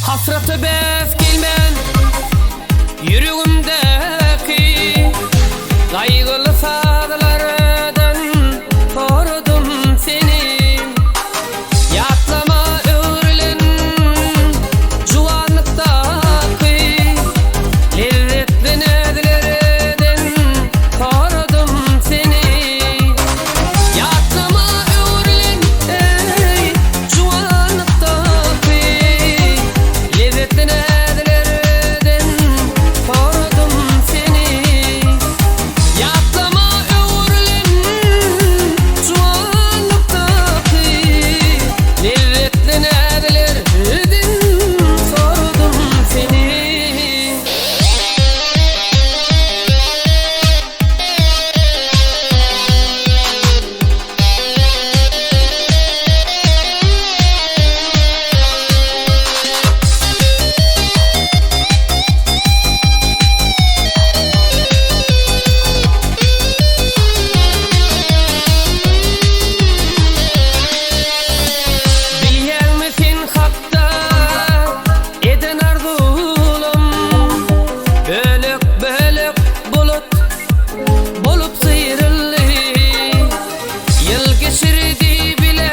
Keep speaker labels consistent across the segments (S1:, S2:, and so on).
S1: Hasrata bäs gelmän ýüregimdäki Gaýgyly sazlardan soradym seni. Ýatlama öwrülen juwanlykdaky Lezzetli näzlerden soradym seni. Ýatlama öwrülen eý juwanlykdaky Lezzetli näzlerden soradym seni. Ýatlama öwrülen juwanlykdaky Lezzetli näzlerden soradym seni. Bilýäňmi sen hakda eden arzuwlam Bölek-bölek bulut bolup syryldy. Ýyl geçirdi bile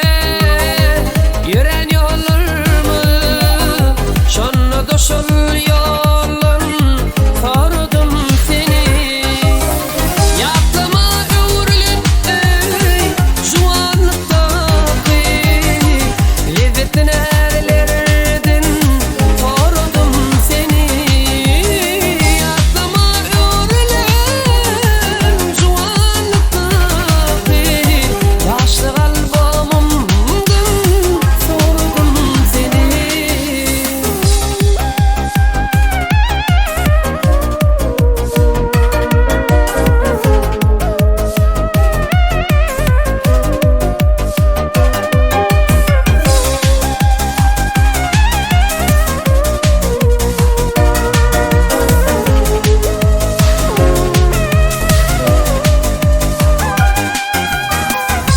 S1: ýörän ýollarymyz, Şonda-da şol ýoldan soradym seni. Ýatlama öwrülen eý juwanlykdaky Lezzetli näzelerden soradym seni. Ýatlama öwrülen juwanlykdaky Ýaşlyk albomymdan soradym seni.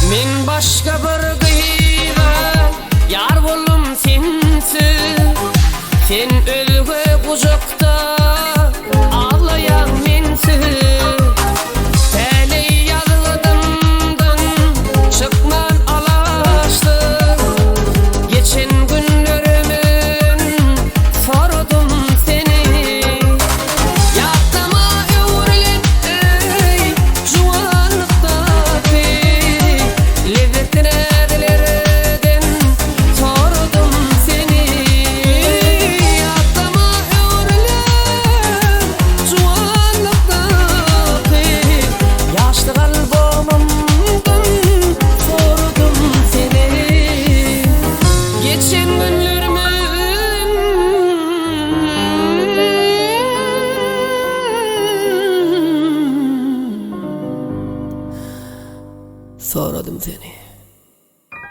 S1: Men başga bir gyza ýar boldum sensiz. Sen özge gujakda aglaýaň mensiz. Täleý ýazgydymdan çykman alaçsyz. Geçen günlerimden soradym seni. Ýatlama öwrülen eý juwanlykdaky Lezzetli näzlerden soradym seni. Ýatlama öwrülen juwanlykdaky Ýaşlyk albomymdan soradym seni. Geçen günlerimiň Soradym seni.